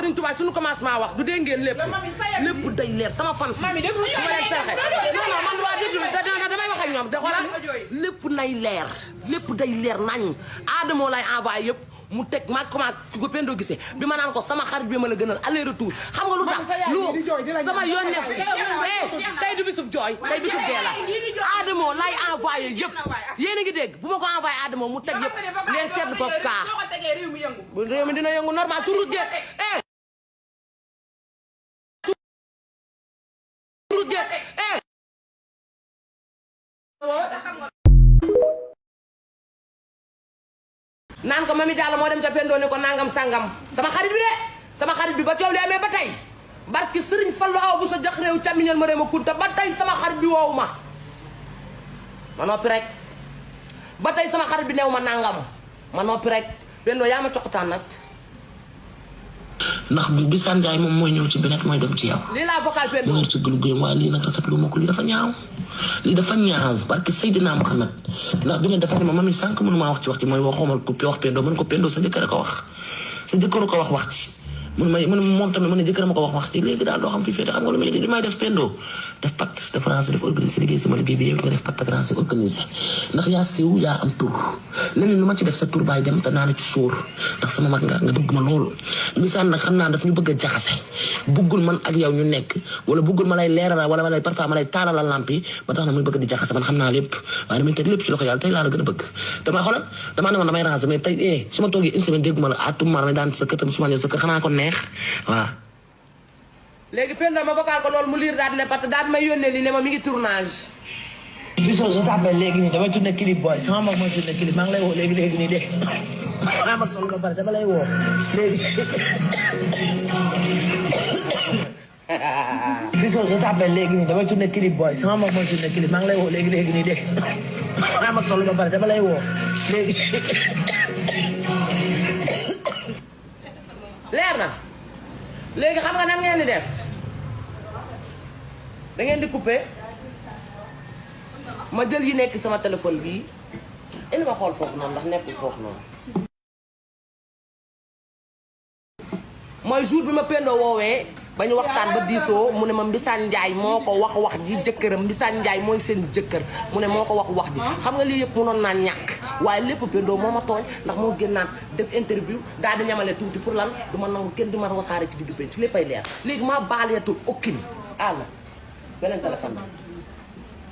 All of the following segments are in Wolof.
Serigne Touba suñu commencement wax du dégg ngeen lépp day leer sama fan si ma leen saraxe non man waa déglu damay wax ak ñoom da xoolal lépp nay leer lépp day leer nañ Adamo lay envoyé yëpp mu teg ma comment ko Pendo gisee bi ma naan ko sama xarit bi ma la gënal aller retour xam nga lu tax lu sama yoon nekk si tey du bisub jooy tey bisub dee la Adamo lay envoyé yëpp yéen a ngi dégg bu ma ko envoyé Adamo mu teg yëpp leen seetlu foofu kaa réew mi dina yëngu normal turu gee naan ko Mami Diallo moo dem ca Pendo ne ko nangam sangam sama xarit bi de sama xarit bi ba coow li amee ba tey barki Sëriñ Fallu aw bu sa jax réew càmmiñal ma réema kunta ba tey sama xarit bi woowu ma noppi rek ba tey sama xarit bi neew ma nangam ma noppi rek Pendo yaa ma coqataan nag ndax Bisane Ndiaye moom mooy ñëw ci beneen mooy dem ci yow. lii laa vocal Pendo mu ngi ci gëlu waaye lii nag rafetlu ma ko lii dafa ñaaw parce que Seydina Muhammad ndax bi nga dafa ne ma Mami sànq mënu maa wax ci wax ci mooy waxuma ko wax Pendo mën ko Pendo sa jëkkër a ko wax sa jëkkër a ko wax ci mun moom tamit mu ne jëkkër ma ko wax ci léegi daal doo xam fi féete xam nga lu may def Pendo def pat def rancé def organisé liggéey sama liggéey bi yow nga def pat ak rancé organisé ndax yaa siiw yaa am tur leneen lu ma ci def sa tur baay dem te naa la ci sóor ndax sama mag nga bëgg ma loolu Bisane nag xam naa daf ñu bëgg a jaxase bëggul man ak yow ñu nekk wala bëggul ma lay leerala wala ma lay parfois ma lay taalala lamp yi ba tax na muy bëgg di jaxase man xam naa lépp waaye damay teg lépp ci loxo yàlla tey laa la gën a bëgg dama xoolal damaa ne man damay rancé mais tey su ma toogee une semaine dégguma la atumma damay daan sa kër tam su ma ñëw sa kër xanaa ko neex waaw léegi Pendo ma vocal ko loolu mu liir daal ne parce que daal may yónnee li ne ma mi ngi tournage Biso je t'appelle léegi nii damay tourné clip boy sama mag mooy tourné clip maa ngi lay woo léegi nii de maa ma sol ba pare dama lay woo léegi Biso je t'appelle léegi nii damay tourné clip boy sama mag mooy tourné clip maa ngi lay woo léegi nii de maa ma sol ba pare dama lay woo léegi leer na léegi xam nga nan ngeen di def da ngeen di couper ma jël yi nekk sama téléphone bii indi ma xool foofu noonu ndax nekkul foofu noonu mooy jour bi ma Pendo woowee ba ñu waxtaan ba diisoo mu ne ma Bisane Ndiaye moo ko wax ji jëkkëram Bisane Ndiaye mooy seen jëkkër mu ne moo ko wax ji xam nga lii yëpp mënoon naa ñàkk waaye lépp Pendo moo ma tooñ ndax moo génnaat def interview daal di ñamale tuuti pour lan du ma nangu kenn du ma wasaare ci digg penc ci léppay leer léegi maa baaleetul aucune àll beneen téléphone bi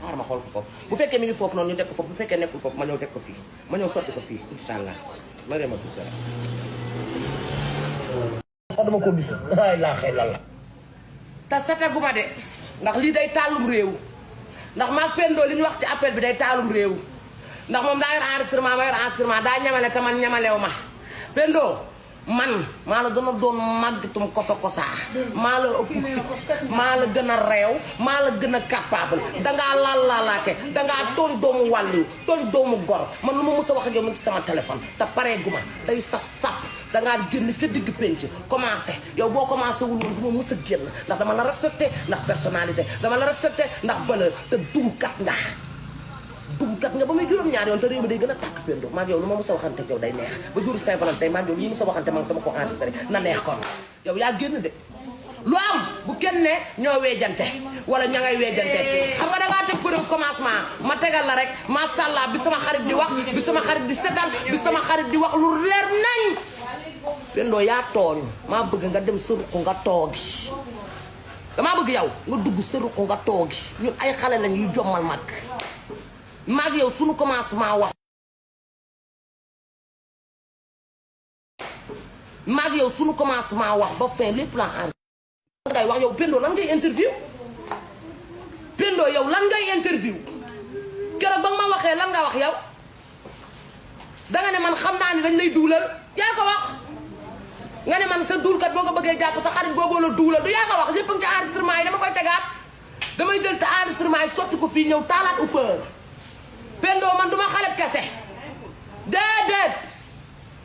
xaaral ma xool ko foofu bu fekkee mi ngi foofu noonu ñu teg ko foofu bu fekkee nekkul foofu ma ñëw teg ko fii ma ñëw sotti ko fii incha allah ma dem ma tuuti rek. dama ko gis ay laa xëy la te setaguma de ndax lii day taalum réew ndax maag Pendo li ñu wax ci appel bi day taalum réew ndax moom daa yor enregistrement ma yor enregistrement daa ñamale te man ñamalew ma Pendo man maa la gën a doon màggatum kosa-kosaa maa la ëpp fit maa la gën a réew maa la gën a capable dangaa laalaalaake dangaa toon doomu wàlliw toon doomu gor man lu ma mës a wax ak yow mi ngi sama téléphone te pareeguma day saf-sap dangaa génn ca digg penc commencé yow boo commencé wul woon du ma mës a génn ndax dama la respecté ndax personnalité dama la respecté ndax valeur te dumkat nga ba muy juróom-ñaar yoon te réew mi day gën a tàkk Pendo maag yow lu ma mës a waxante yow day neex ba jour Saint-Valentin maag yow lu ma mës a waxante man dama ko enregistré na neex kon yow yaa génn de lu am bu kenn ne ñoo weejante wala ña ngay weejante xam nga dangaa teg bërëb commencement ma tegal la rek macha allah bi sama xarit di wax bi sama xarit di setal bi sama xarit di wax lu leer nañ Pendo yaa tooñ maa bëgg nga dem sa ruq nga toogi damaa bëgg yow nga dugg sa ruq nga toogi ñun ay xale lañ yu jommal mag maag yow suñu commencement wax maag yow suñu commencement wax ba fin lépp la enregistré ngay wax yow Pendo lan ngay interview Pendo yow lan ngay interview keroog ba nga ma waxee lan nga wax yow danga ne man xam naa ni dañ lay duulal yaa ko wax nga ne man sa duulkat boo ko bëggee jàpp sa xarit booboo la duulal du yaa ko wax lépp nga ci enregistrement yi dama koy tegaat damay jël te enregistrement yi sotti ko fii ñëw taalaat u feur Pendo man duma xale kese déedéet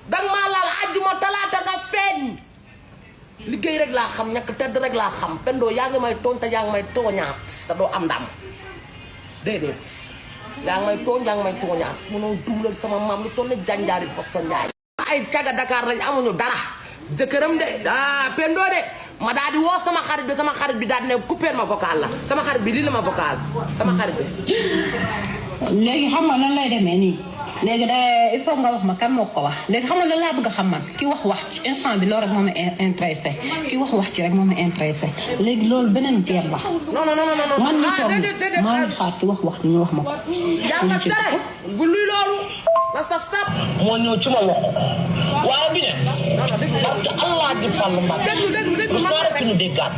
danga maa laal àjjuma talaata nga feeñ liggéey rek laa xam ñàkk tedd rek laa xam Pendo yaa ngi may tooñ te yaa ngi may tooñaat te doo am ndam déedéet yaa ngi may tooñ yaa ngi may tooñaat munoo duulal sama maam lu toll ne janjaari Boston Njaay ay caga Dakar lañ amuñu dara jëkkëram de Pendo de ma daal di woo sama xarit bi daal di ne coupé ma vocal la sama xarit bi lii la ma vocal sama xarit bi. léegi xam nga lan lay demee nii léegi da il faut nga wax ma kan moo ko wax léegi xam nga lan laa bëgg a xam man ki wax ci instant bi loolu rek moo ma intéressé ki wax ci rek moo ma intéressé léegi loolu beneen teer la. non man mi toog maa ngi xaar ki wax ci ñu wax ma ko. yàlla tere bu luy loolu na saf sap moo ñëw ci ma wax ko waaye bi ne parce que Allah di fàllu mbaa déglu ma rek ñu déggaat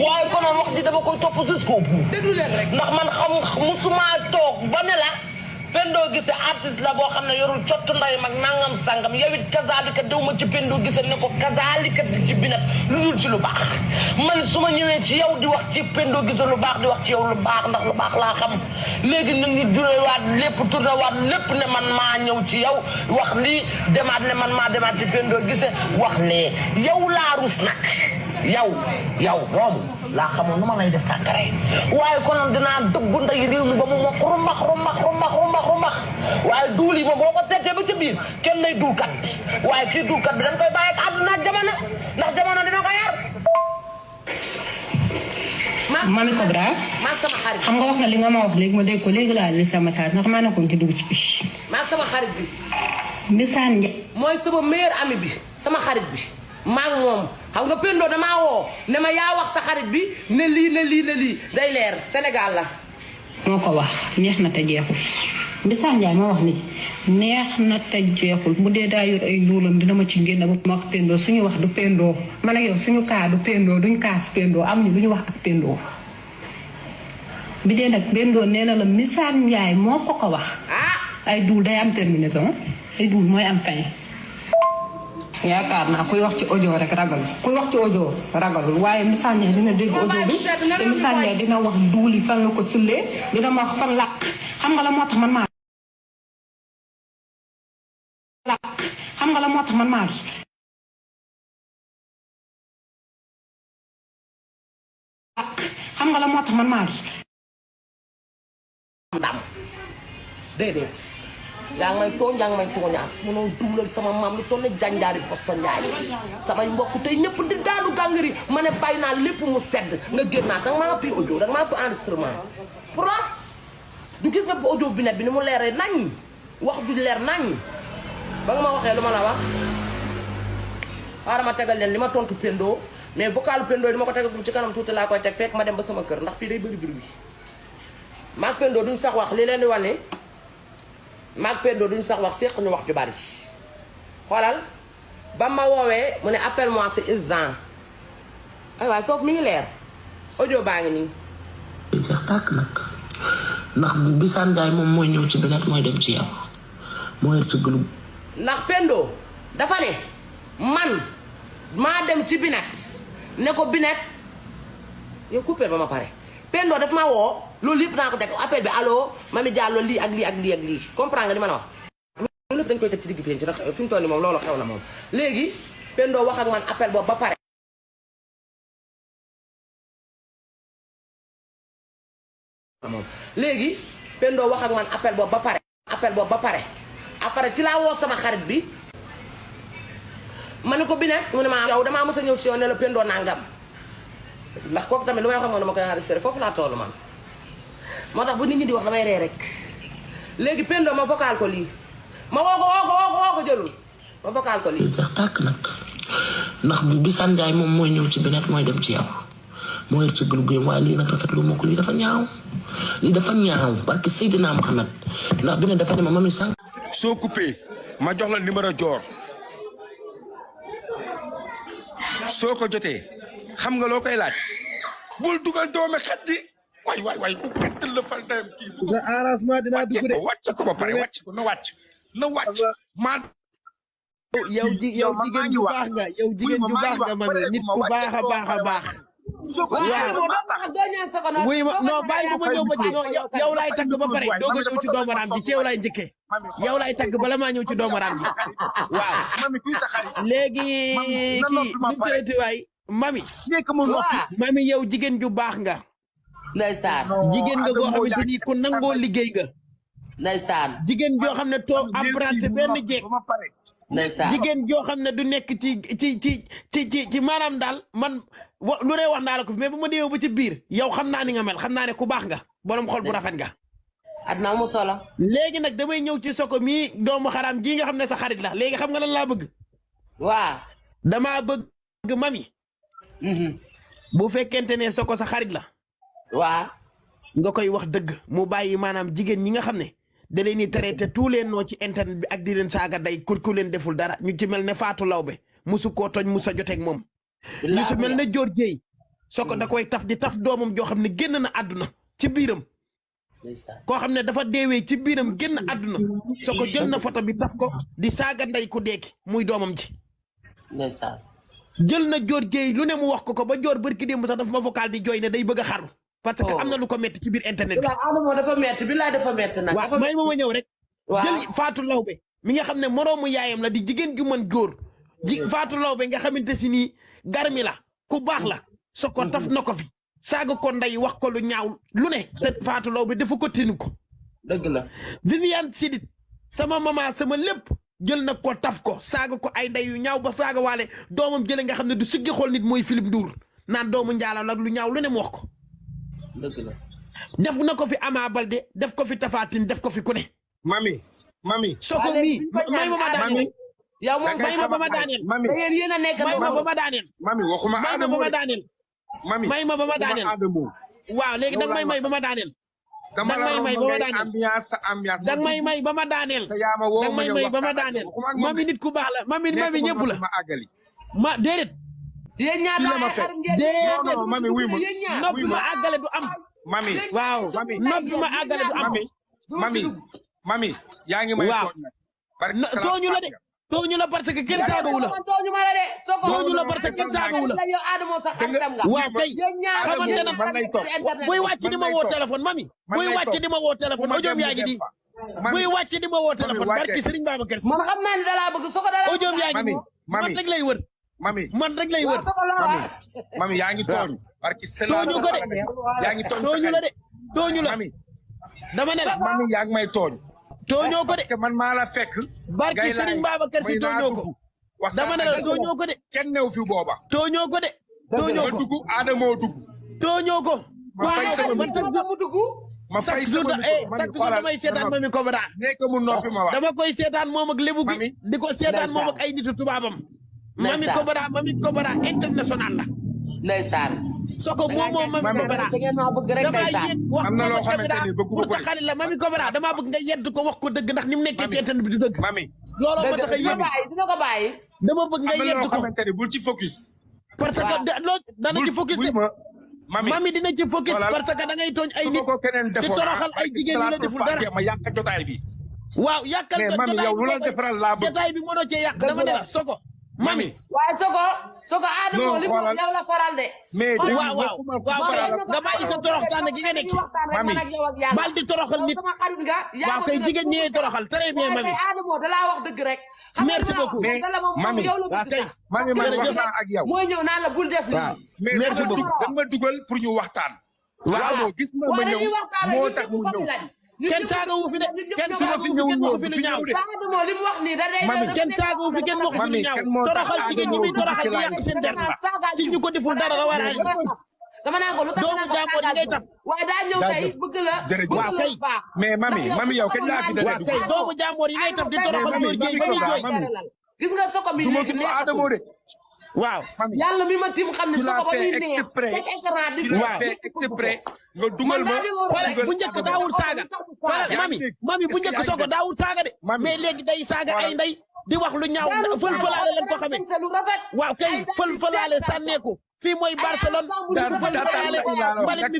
waaye konoon wax ji dama koy topp jusqu'au bout déglu leen rek ndax man xam musuma toog ba ne la Pendo Guissé artiste la boo xam ne yorul cottu nday mag nangam sangam yow it kazaalika dew ma ci Pendo Guissé ne ko kazaalika di ci binat lu dul ci lu baax man su ma ñëwee ci yow di wax ci Pendo Guissé lu baax di wax ci yow lu baax ndax lu baax laa xam léegi nag ñu jurewaat lépp tourné waat lépp ne man maa ñëw ci yow wax lii demaat ne man maa demaat ci Pendo Guissé wax lee yow laa rus nag yow moom laa xamoon nu ma lay def sàkkare waaye konoon dinaa dëggu nday réew mi ba mu mokk rumax waaye duul yi moom boo ko seetee ba ca biir kenn lay duulkat bi waaye kii duulkat bi dañ koy bàyyi ak àdduna ak jamono ndax jamono dina ko yar. Mamy Cobra maag sama xarit xam nga wax nga li nga ma wax léegi ma dégg ko léegi laa li sama message ndax maa nekkoon ci dugg ci bi. maag sama xarit bi. Mbissane Ndiaye. mooy sama meilleur ami bi sama xarit bi maag moom xam nga Pendo damaa woo ne ma yaa wax sa xarit bi ne lii day leer Sénégal la. moo ko wax neex na te jeexul Mbissane Ndiaye ma wax ni neex na te jeexul bu dee daa yor ay nduulam dina ma ci génn ba ma wax Pendo suñu wax du Pendo man ak yow suñu kaa du Pendo duñ kaas Pendo amuñu lu ñu wax ak Pendo bi dee nag Pendo nee na la Mbissane Ndiaye moo ko wax ay duul day am terminaison ay duul mooy am fin yaakaar naa kuy wax ci audio rek ragalul kuy wax ci audio ragalul waaye Mbissane Ndiaye dina dégg audio bi te Mbissane Ndiaye dina wax duul yi fan la ko sullee dina ma wax fan làkk xam nga la moo tax man maa làkk xam nga la moo tax man maa rus làkk xam nga la moo tax man maa rus ndam déedéet yaa ngi may tooñaat mënoo duulal sama maam lu toll ne janjaari Boston Ndiaye samay mbokk tey ñëpp di daanu gàngari ma ne bàyyi naa lépp mu sedd nga génnaat danga maa ëpp audio danga maa ëpp enregistrement pour la du gis nga audio bi net bi ni mu leeree nañ wax du leer nañ ba nga ma waxee lu ma la wax xaaral ma tegal leen li ma tontu Pendo mais vocal Pendo yi ma ko tegagum ci kanam tuuti laa koy teg fekk ma dem ba sama kër ndax fii day bëri bruit maag Pendo duñ sax wax li leen di wane maag Pendo duñ sax wax séq ñu wax ju bari xoolal ba ma woowee mu ne appelle moi c'est urgent ay waay foofu mi ngi leer audio baa ngi nii jeex tàkk nag ndax Mbissane Ndiaye moom mooy ñëw ci beneen mooy dem ci yow moo yor ci groupe ndax Pendo dafa ne man maa dem ci Binet ne ko Binet yow coupé ba ma pare Pendo daf ma woo loolu yëpp naa ko teg appel bi allo Mamy Diallo lii ak lii comprendre nga li ma la wax loolu lépp dañ koy teg ci digg penc ndax fi mu toll nii moom loolu xew na moom léegi Pendo wax ak man appel boobu ba pare léegi Pendo wax ak man appel boobu ba pare après ci laa woo sama xarit bi ma ne ko Binet mu ne ma yow damaa mës a ñëw si yow ne la Pendo nangam ndax kooku tamit lu may wax moom dama koy enregistré foofu laa toll man moo tax bu nit ñi di wax damay ree rek léegi Pendo ma vocal ko lii ma woo ko jëlul ma vocal ko lii. jeex tàkk nag ndax Mbissane Ndiaye moom mooy ñëw ci beneen mooy dem ci yow moo yor ci groupe waaye lii nag rafetlu ma ko lii dafa ñaaw parce que Seydina Mohamed ndax bi ne dafa ne ma Mamy sànq. soo coupé ma jox la numéro joor soo ko jotee xam nga loo koy laaj bul dugal doomi xaj ji waay bu pettal la fal ndeyam kii bu ko arrangement dinaa dugg de wàcce ko ba pare wàcc ko na wàcc maa yow jigéen ju baax nga Mamy nit ku baax a baax wuy ma non bàyyi ma ñëw ba ci yow laay tagg ba pare doog a ñëw ci doomaraam ji ci yow laay njëkkee yow laay tagg bala maa ñëw ci doomaraam ji waaw léegi kii nu mu tëddee waay Mamy yow jigéen ju baax nga ndeysaan jigéen nga goo xamante ni ku nangoo liggéey nga ndeysaan jigéen joo xam ne toog emprunté benn jeeg ndeysaan jigéen joo xam ne du nekk ci maanaam daal man lu ne wax naa la ko fi mais bu ma déwee ba ci biir yow xam naa ni nga mel xam naa ne ku baax nga borom xol bu rafet nga. adna mu solo. léegi nag damay ñëw ci Soko mii doomu xaraam ji nga xam ne sa xarit la léegi xam nga lan laa bëgg. waaw. damaa bëgg mami. bu fekkente ne Soko sa xarit la. waaw. nga koy wax dëgg mu bàyyi maanaam jigéen ñi nga xam ne da leen di traité tous les noms ci internet bi ak di leen saaga day ku leen deful dara ñu ci mel ne Fatou Lawbe musu koo tooñ musa joteeg moom. ñu su mel ne Dior Dieye Soko da koy taf di taf doomam joo xam ne génn na àdduna ci biiram. koo xam ne dafa deewee ci biiram génn àdduna Soko jël na photo bi taf ko di saaga ndey ku deeki muy doomam ji. ndeysaan. jël na Dior Dieye lu ne mu wax ko ba Dior barki démb sax dafa ma vocal di jooy ne day bëgg a xaru. parce que am na lu ko metti ci biir internet bi. waaw dafa metti billaay dafa metti nag. waaw may ma ñëw rek. jël Fatou Lawbe mi nga xam ne moroomu yaayam la di jigéen ju mën góor. Fatou Lawbe nga xamante si nii garmi la ku baax la. Soko taf na ko fi. saaga ko ndey wax ko lu ñaaw lu ne. te Fatou Lawbe dafa ko tinu ko. dëgg la. Viviane Sidit sama mama sama lépp jël na ko taf ko saaga ko ay ndey yu ñaaw ba saaga waale doomam jële nga xam ne du siggi xool nit mooy Philippe Ndour naan doomu njaalaw ak lu ñaaw lu ne mu wax ko. dëgg la. def na ko fi Ama Baldé def ko fi Tapha Tine def ko fi ku ne. mami. Soko mii may ma daaneel. yow moom may ma ba ma daaneel. mami da ngeen yéen a nekk may ma ba ma daaneel. mami waxuma may ma ba ma daaneel. mami may ma ba ma daaneel. waaw léegi danga may ba ma daaneel. danga may may ba ma daaneel. danga may may ba ma daaneel. danga may may ba ma daaneel. mami nit ku baax la mami ñëpp la. ma déedéet. yéen ñaar daal ay xarit ngeen. déedéet mami wuy ma noppi ma àggale du am. mami waaw noppi ma àggale du am. mami yaa ngi may waaw tooñu la de tooñu la parce que kenn saagawu la. tooñu ma la de Soko. tooñu la parce que kenn saagawu la. yow Adamo sa xaritam nga. waaw kay xamante na buy wàcc di ma woo téléphone mami. buy wàcc di ma woo téléphone audio yaa ngi di. buy wàcc di ma woo téléphone barki Serigne Babacar Sy. man xam naa ne da laa bëgg Soko da laa audio yaa ngi di man rek lay wër. man rek lay wër. mami yaa ngi tooñ. tooñu ko de. yaa ngi tooñ tooñu la de tooñu la. dama ne la mami yaa ngi may tooñ. tooñoo ko de. man maa la fekk. barki Serigne Babacar Sy tooñoo ko. dama ne la tooñoo ko de. kenn new fi booba. tooñoo ko de. tooñoo ko dugg Adamo dugg. tooñoo ko. ma fay sama man chaque jour damay seetaan Mamy Cobra. nekk mu noppi ma wax. dama koy seetaan moom ak lébu gi. di ko seetaan moom ak ay nitu tubaabam. Mamy Cobra international la. ndeysaan. Soko moom Mamy Cobra. damaa yegg wax am na loo xamante ni bëgg pour sa xarit la Mamy Cobra damaa bëgg nga yedd ko wax ko dëgg ndax ni mu nekkee ci internet bi du dëgg. mami looloo ma tax a yedd dina ko bàyyi. dama bëgg nga yedd loo ko xamante ni bul ci focus. parce que dana ci focus de. mami dina ci focus parce que da ngay tooñ ay nit di toroxal ay jigéen yu la deful dara. ma yàq jotaay bi. waaw yàqal jotaay bi mënoo cee yàq dama ne la Soko. mami waaye Soko Adamo li mu yow la faral de. mais waaw nga bàyyi sa toroxtaan gi nga nekk. mami bal di toroxal nit. waaw kay jigéen ñi toroxal très bien mami. Adamo da laa wax dëgg rek. merci beaucoup mami waaw kay. mami man wax naa ak yow. mooy ñëw naan la bul def lii. merci beaucoup da nga ma dugal pour ñu waxtaan. waaw gis nga ma ñëw moo tax mu ñëw. kenn saaga wu fi de kenn saaga wu fi kenn waxu fi lu ñaaw de. li mu wax nii da day kenn saaga wu fi kenn waxu fi lu ñaaw toroxal jigéen ñi muy toroxal di yàq seen der ci ñu ko deful dara la war a dama naan ko lu tax doomu jàmbur yi ngay taf. waaye daa ñëw tey bëgg la. waaw kay mais mami yow kenn laa fi waaw kay doomu jàmbur yi ngay taf di toroxal Dior Dieye ba muy jooy. gis nga Soko mi léegi Adamo de. waaw. yàlla mi ma tim xam ne Soko ba muy neex. teg écran di waaw nga dugal ma. bu njëkk daawul saaga. mami bu njëkk Soko daawul saaga de. mais léegi day saaga ay ndey di wax lu ñaaw fël-fëlaale leen ko xamee. waaw kay fël-fëlaale sànneeku fii mooy Barcelone. fël-fëlaale mbalit mi